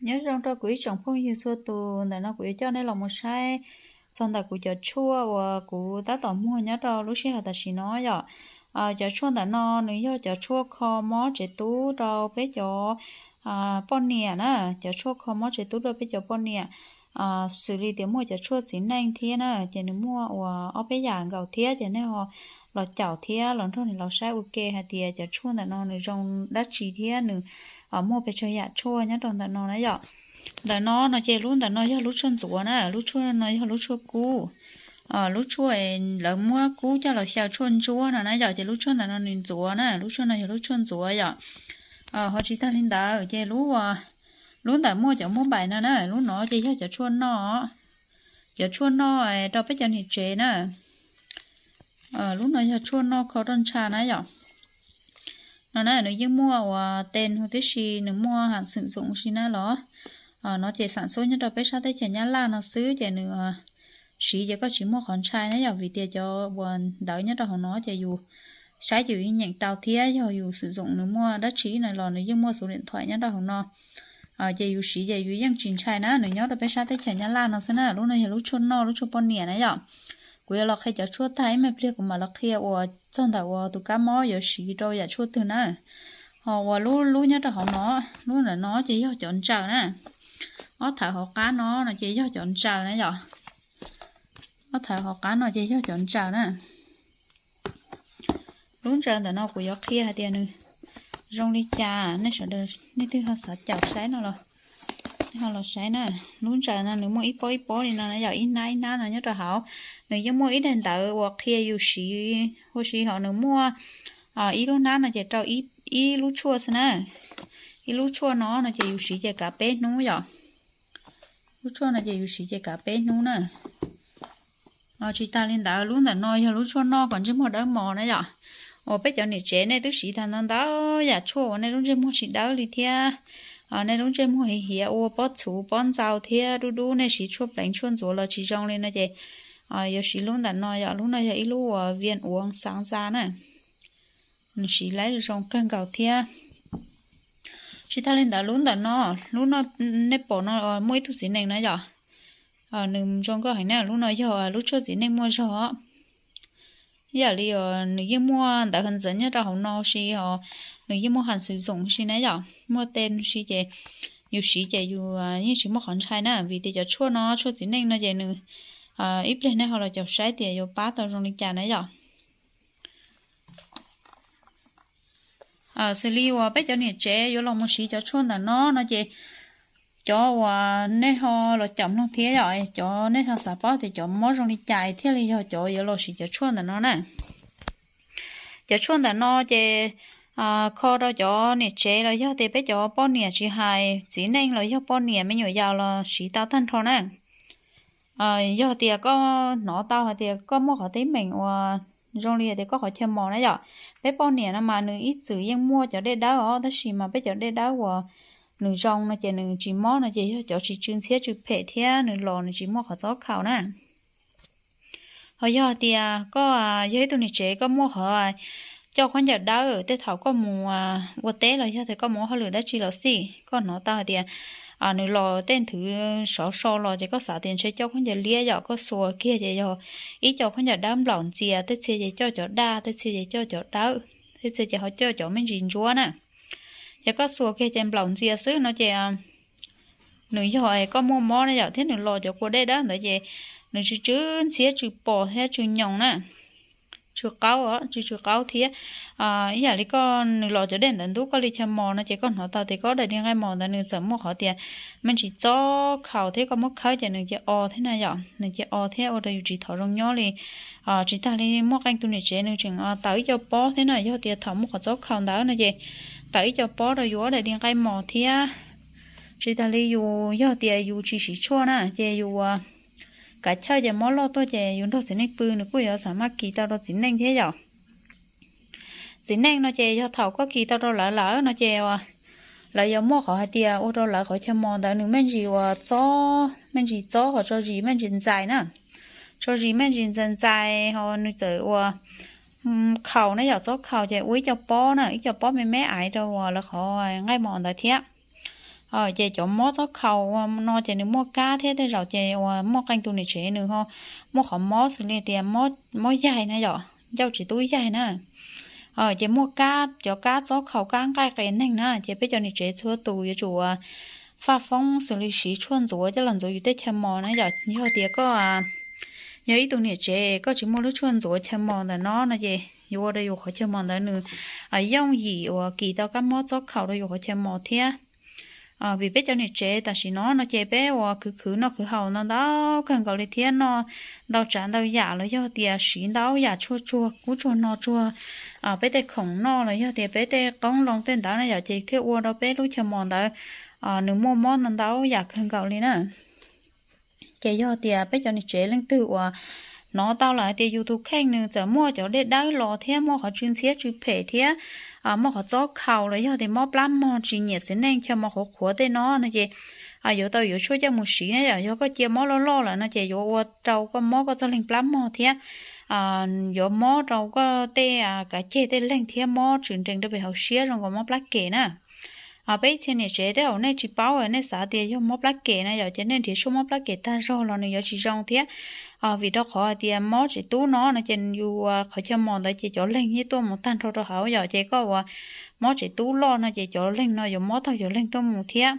Nyob zoo rau kuv ib tsoom phooj ywg txhua tus, ntawm no kuv yuav coj nej los mus saib txog ntawm kuv cov tshuaj uas kuv tab tom muag nyob rau lub sij hawm tam sim no yom. Cov tshuaj ntawm no nws yog cov tshuaj kho mob tsev tub rau peb cov poj niam na, cov tshuaj kho mob tsev tub rau peb cov poj niam. Xws li tias muaj cov tshuaj txiv neej thiab na, ces nws muaj uas ob peb yam nkaus thiab, ces nej ho los caum thiab los nrog nws los saib ua ke hais tias cov tshuaj ntawm no nws zoo dab tsi thiab nws muaj pes tsawg yam tshuaj nyob rau ntawm no na yom. Ntawm no no ces lub ntawm no yog lub tshuaj ntxuav na, lub tshuaj no yog lub tshuaj kub. Lub tshuaj lawv muab kub coj los xyaw tshuaj ntsuab no na yom, ces lub tshuaj ntawm no nws ntxuav na, lub tshuaj no yog lub tshuaj ntxuav yom. Ho tsis tag li ntawd ces lub, lub ntawm muaj cov muab npaim no na, lub no ces yog cov tshuaj noj, cov tshuaj noj rau peb cov niam tsev na. Lub no yog tshuaj noj kho roj ntsha na yom. No na nws yeej muaj uas tes hu tib si, nws muaj ham xwm zoom si na los. No ces xam xub nyob rau peb sab teb chaws Nyab Laj no xwb, ces nws siv ces koj tsis muaj qhov ntshai na yom, vim tias cov uas ntawv nyob rau hauv no ces yus saib ces yus yeej nyeem tau thiab, yog yus xwm zoom nws muaj dab tsi no los nws yeej muaj xuv diam thuam nyob rau hauv no. Ces yus siv ces yus yeej tsis ntshai na, nws nyob rau peb sab teb chaws Nyab Laj no xwb na. Lub no yog lub tshuaj noj, lub tshuaj poj niam na yom. Kuv yuav los qhia cov tshuaj tag ib me pliag kuv mam los qhia uas txog ntawm uas tus kab mob yuav siv rau yam tshuaj twg na. Ho uas lub lub nyob rau hauv no, lub ntawm no ces yog cov ntsaws na. Ob thawv hauv qab no no ces yog cov ntsaws na yom. Ob thawv hauv qab no ces yog cov ntsaws na. Lub ntsaws ntawm no kuv yuav qhia hais tias nws zoo li cas, nej sawv daws nej twg ho xav caum saib no los nej ho los saib na. Lub ntsaws no nws muaj ib pob ib pob li no na yom, ib hnab ib hnab no nyob rau hauv. Nws yeej muaj ib daim ntawv uas qhia yus siv huv si, ho nws muaj ib lub hnab no ces rau ib lub tshuaj xwb na. Ib lub tshuaj no no ces yus siv ces kav peb hnub yom. Lub tshuaj no ces yus siv ces kav peb hnub na. Tsis tas li ntawd, lub ntawm no yog lub tshuaj noj kom ntsej muag dawb mos na yom. Uas peb cov niam tsev nej twb siv tag ntau ntau yam tshuaj uas nej lub ntsej muag tsis dawb li thiab, nej lub ntsej muag hiav hiav ua pob txhuv pob ntxau thiab dub dub, nej siv tshuaj pleev tshuaj ntxuav los tsis zoo li no ces yuav siv lub ntawm no yom. Lub no yog ib lub uas viam uav xaav xa na, nws siv laib zoo kawg nkaus thiab. Tsis tas li ntawd, lub ntawm no, lub no nej pom no muaj ib tug txiv neej na yom. Nws zoo nkauj heev na, lub no yog lub tshuaj txiv neej muaj zog. Ib yam li nws yeej muaj ntawv hawv ntxeev nyob rau hauv no si, ho nws yeej muaj ham xwm zoom si na yom, muaj tej si ces yus siv ces yus yeej tsis muaj qhov ntshai na, vim tias cov tshuaj no, tshuaj txiv neej no ces nws, ib pliag nej ho los caum saib tias yuav pab tau zoo li cas na yom. Xws li uas peb cov niam tsev yuav los mus siv cov tshuaj ntawm no no ces cov uas nej ho los caum mloog thiab yom, cov nej ho xav paub tias cov mob zoo li cas thiaj li yog cov yuav los siv cov tshuaj ntawm no na. Cov tshuaj ntawm no ces kho rau cov niam tsev los yog tias peb cov poj niam tsis hais txiv neej los yog poj niam me nyuam yaus los siv tau tag nrho na. Yog tias koj hnov tau hais tias koj muaj qhov teeb meem uas zoo li hais tias koj qhov chaw mos na yom, peb poj niam no mas nws ib txwm yeej muaj cov dej dawb os, tab sis mas peb cov dej dawb uas nws zoo no ces nws tsis mob no ces yog cov tsis tsw ntxhiab tsw phem thiab nws los nws tsis muaj qhov txob khaus na. Ho yog hais tias koj yog ib tug niam tsev koj muaj qhov coj khaub ncaws dawb, tej thaum koj mus ua teb los yog tias koj mus ua hauj lwm dab tsi los xij, koj hnov tau hais tias nws los tej nthwv sov so los ces koj xav tias ntshe coj khaub ncaws liab yom, koj xuas kiag ces yog ib co khaub ncaws dawb nplaum ntxias, tej txhia ces coj cov daj, tej txhia ces coj cov dawb, tej txhia ces ho coj cov me ntsis ntsuab na. Ces koj xuas kiag ces nplaum ntxias xwb no ces nws yog koj muaj mob na yom, thiab nws los cov kua dej dawb ntawd ces nws tsw tsw ntxhiab tsw pos thiab tsw nyoos na, tsw qaub, tsw tsw qaub thiab. Ib yam li koj nws los cov dej ntawd ntub koj li chaw mos no ces koj hnov tau tias koj daim di nqaij mos ntawd nws txawm muaj qhov tias me ntsis txob khaus thiab koj muab khawb ces nws cia o thiab na yom, nws cia o thiab ua rau yus tsis thov zoo nyob li. Tsis tas li muaj qee tus niam tsev nws tseem tawm ib co pob thiab na, yog tias thaum muaj qhov txob khaus ntawd no ces tawm ib co pob rau yus ob daim di nqaij mos thiab. Tsis tas li yus yog tias yus tsis siv tshuaj na ces yus kav chawj ces mob loj tuaj ces yus nrog txiv neej pw nws kuj yuav xam maj kis tau rau txiv neej thiab yom. Txiv neej no ces yog thaum koj kis tau rau lawv lawm no ces lawv yuav muaj qhov hais tias ua rau lawv qhov chaw mos ntawd nws me ntsis uas txob, me ntsis txob ho tso zis me ntsis ntxais na, tso zis me ntsis ntxais ntxais ho nws txawm ua khaus na yom, txob khaus ces ua ib co pob na, ib co pob me me aiv rau uas lawv qhov nqaij mos ntawd thiab. Ces cov mob txob khaus ua no ces nws muaj kab thiab, tej zaum ces uas muaj qee tus niam tsev nws ho muaj qhov mob xws li tias mob yaig na yom, ncauj tsis tub yaig na. Ces muaj kab, cov kab txob khaus kab nqaij qias neeg na, ces peb cov niam tsev txhua tus yuav tsum uas faj foob xws li siv tshuaj ntxuav coj los ntxuav yus tej chaw mos na yom. Yog tias koj yog ib tug niam tsev koj tsis muaj lub tshuaj ntxuav chaw mos ntawm no no ces yuav ua rau yus qhov chaw mos ntawd nws yooj yim uas kis tau kab mob txob khaus rau yus qhov chaw mos thiab. Vim peb cov niam tsev tam sim no no ces peb uas khwv khwv noj khwv haus ntau ntau kawg nkaus li thiab, noj ntau tsav ntau yam los yog tias siv ntau yam tshuaj tsuag kub tsuag no tsuag, peb tej khoom noj los yog tias peb tej qoob loo tej ntawd na yom, ces thiaj ua rau peb lub chaw mos ntawd nws muaj mob ntau ntau yam kawg nkaus li na. Ces yog tias peb cov niam tsev leej twg uas hnov tau lawm hais tias yus tus kheej nws txawm muaj cov dej dawb los thiab muaj qhov tsw ntxhiab tsw phem thiab muaj qhov txob khaus los yog tias mob plab mog tsis nyiam txiv neej chaw mos qhuav qhuav tej no no ces yuav tau yuav tshuaj coj mus siv na yom. Yog koj cia mob loj loj lawm no ces yuav ua rau koj mob koj txoj leeg plab mog thiab yuav mob rau koj tej kav ceg tej leeg thiab mob tshwm nrees rau pem hauv siab zoo nkaus mob plab kem na. Peb ib txhia niam tsev tej zaum nej tsis paub, nej xav tias yog mob plab kem na yom, ces nej nrhiav tshuaj mob plab kem tag zog los nws yuav tsis zoo thiab. Vim rau qhov hais tias mob tsev tub no no ces yus qhov chaw mos ntawd ces cov leeg yeej tuaj mus tag nrho rau hauv yom, ces koj uas mob tsev tub loj no ces cov leeg no yuav mob taug cov leeg tuaj mus thiab.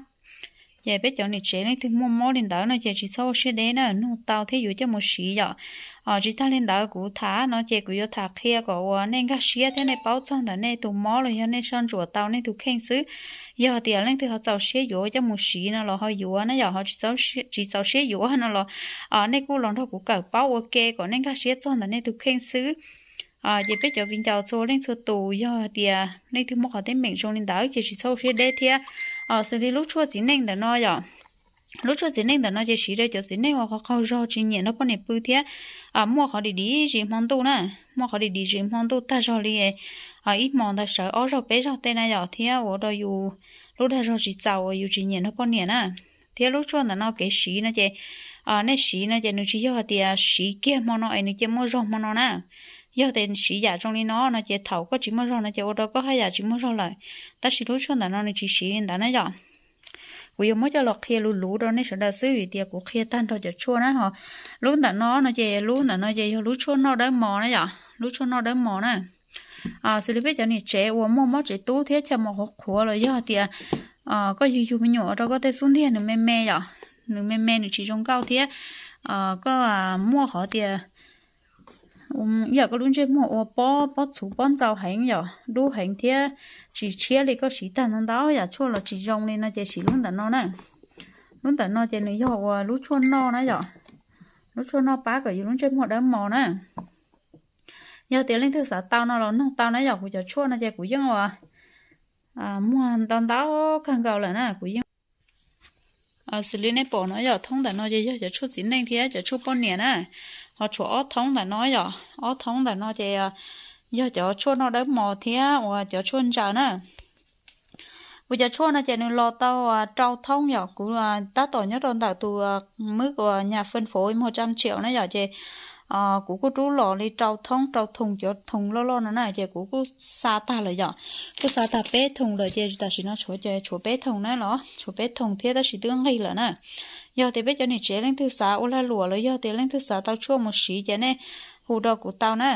Ces peb cov niam tsev leej twg muaj mob li ntawd no ces tsis txhob ua siab deb na, nug tau thiab yuav coj mus siv yom. Tsis tag li ntawd kuv tham no ces kuv yuav tham qhia kom uas nej nkag siab thiab nej paub txog ntawm nej tus mob los yog nej soj ntsuam tau nej tus kheej xwb. Yog tias leej twg ho txaus siab yuav coj mus siv no los ho yuav na yom, ho tsis txaus siab yuav no los nej kuj los nrog kuv kawm paub ua ke kom nej nkag siab txog ntawm nej tus kheej xwb. Ces peb cov viv ncaus txhua leej txhua tus yog tias leej twg muaj qhov teeb meem zoo li ntawd ces tsis txhob ua siab deb thiab. Xws li lub tshuaj txiv neej ntawm no yom, lub tshuaj txiv neej ntawm no ces siv rau cov txiv neej uas qhov qaug zog tsis nyiam nrog poj niam pw thiab muaj qhov dim dim zis hmo ntuj na, muaj qhov dim dim zis hmo ntuj tag zog li ib hmos ntawd sawv ob zaug peb zaug tej na yom, thiab ua rau yus lub dag zog tsis txaus uas yus tsis nyiam nrog poj niam na. Thiab lub tshuaj ntawm no kev siv no ces nej siv no ces nws tsis yog tias siv kiag hmo no es nws cia muaj zog hmo no na. Yog tias siv yam zoo li no no ces thaum koj tsis muaj zog no ces ua rau koj haj yam tsis muaj zog lawm. Tab sis lub tshuaj ntawm no nws tsis siv li ntawd na yom. Kuv yuav muab coj los qhia luv luv rau nej sawv daws xwb vim tias kuv qhia tag nrho cov tshuaj na ho. Lub ntawm no no ces lub ntawm no ces yog lub tshuaj noj dawb mos na yom, lub tshuaj noj dawb mos na. Xws li peb cov niam tsev uas muaj mob tsev tub thiab chaw mos qhuav qhuav los yog tias koj yug yug me nyuam rau koj tej xub ntiag nws me me yom, nws me me nws tsis zoo nkauj thiab koj muaj qhov tias ib yam koj lub ntsej muag ua pob pob txhuv pob ntxau heev yom, dub heev thiab tsis tshiab li, koj siv tag ntau ntau yam tshuaj los tsis zoo li no ces siv lub ntawm no na. Lub ntawm no ces nws yog uas lub tshuaj noj na yom, lub tshuaj noj pab kom yus lub ntsej muag dawb mos na. Yog tias leej twg xav tau no los noog tau na yom, kuv cov tshuaj no ces kuv yeej uas muag ntau ntau kawg nkaus lawm na, kuv yeej xws li nej pom no yom, thoob ntawm no ces yog cov tshuaj txiv neej thiab cov tshuaj poj niam na. Ho tshuav ob thoob ntawm no yom, ob thoob ntawm no ces yog cov tshuaj noj dawb mos thiab uas cov tshuaj ntsaws na. Kuv cov tshuaj no ces nws los tau rau thoob yom, kuv tab tom nyob rau ntawm tus mub uas nyas fee fov ib muag tsam tsiaum na yom, ces kuv kuj rub los li rau thoob rau thoo cov thoo loj loj no na, ces kuv kuj xa tag lawm yom. Kuj xa tag peb thoo lawm ces tam sim no tshuav ces tshuav peb thoo na los tshuav peb thoo thiab tab sis twb nqig lawm na. Yog tias peb cov niam tsev leej twg xav ua lag luam los yog tias leej twg xav tau tshuaj mus siv ces nej hu rau kuv tau na.